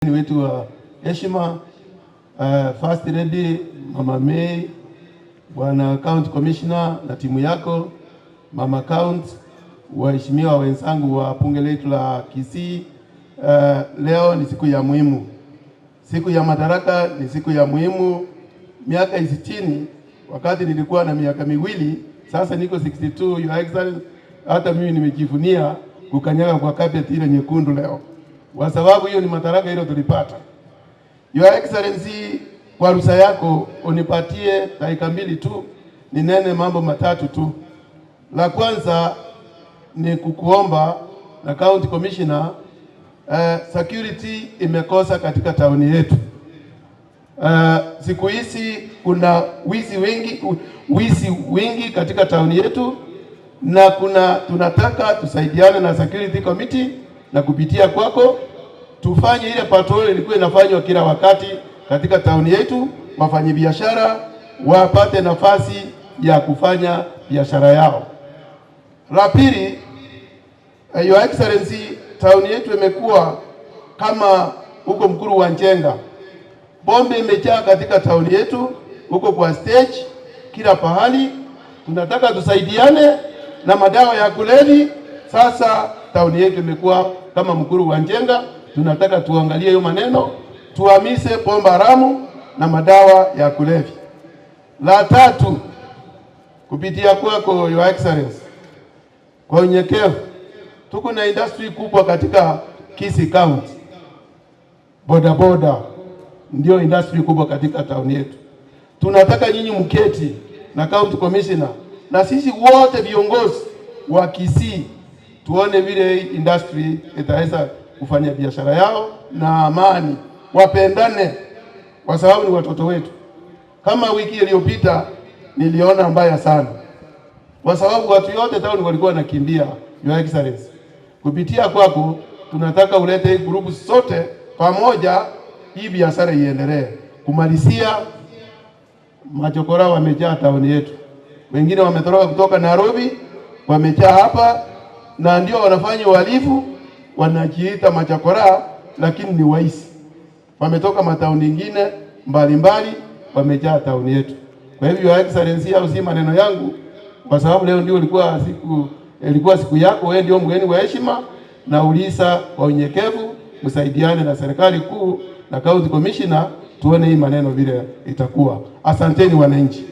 Wetu wa heshima, First Lady Mama May, Bwana County Commissioner na timu yako, Mama County, waheshimiwa wenzangu wa bunge letu la Kisii. Leo ni siku ya muhimu, siku ya Madaraka ni siku ya muhimu. Miaka 60, wakati nilikuwa na miaka 2, sasa niko 62, Your Excellency, hata mimi nimejivunia kukanyaga kwa carpet ile nyekundu leo, kwa sababu hiyo ni Madaraka ile tulipata. Your Excellency, kwa ruhusa yako unipatie dakika 2 tu ninene mambo matatu tu. La kwanza ni kukuomba na County Commissioner, security imekosa katika tauni yetu. Siku hizi kuna wizi wingi katika tauni yetu, na kuna tunataka tusaidiane na security committee na kupitia kwako tufanye ile patrol ilikuwa inafanywa kila wakati katika tauni yetu, wafanyabiashara wapate nafasi ya kufanya biashara yao. La pili, Your Excellency, tauni yetu imekuwa kama huko Mukuru wa Njenga, pombe imejaa katika tauni yetu, huko kwa stage, kila pahali. Tunataka tusaidiane na madawa ya kulevya. Sasa tauni yetu imekuwa kama Mukuru wa Njenga, tunataka tuangalie hiyo maneno, tuhamise pombe haramu na madawa ya kulevya. La tatu, kupitia kwako Your Excellency, kwa unyenyekevu, tuko na industry kubwa katika Kisii County, bodaboda ndio industry kubwa katika town yetu. Tunataka nyinyi mketi na county commissioner na sisi wote viongozi wa Kisii tuone vile hii industry itaweza kufanya biashara yao na amani, wapendane, kwa sababu ni watoto wetu. Kama wiki iliyopita niliona mbaya sana, kwa sababu watu yote town walikuwa wanakimbia. Your Excellency, kupitia kwako tunataka ulete hii group sote pamoja, hii biashara iendelee. Kumalizia, machokora wamejaa tauni yetu, wengine wametoroka kutoka Nairobi, wamejaa hapa na ndio wanafanya uhalifu, wanajiita machokora, lakini ni waizi. Wametoka matauni ingine mbalimbali, wamejaa tauni yetu. Kwa hivyo Your Excellency, au si maneno yangu, kwa sababu leo ndio ilikuwa siku yako, wewe ndio mgeni wa heshima, nauliza kwa unyenyekevu msaidiane na serikali kuu na county commissioner, tuone hii maneno vile itakuwa. Asanteni wananchi.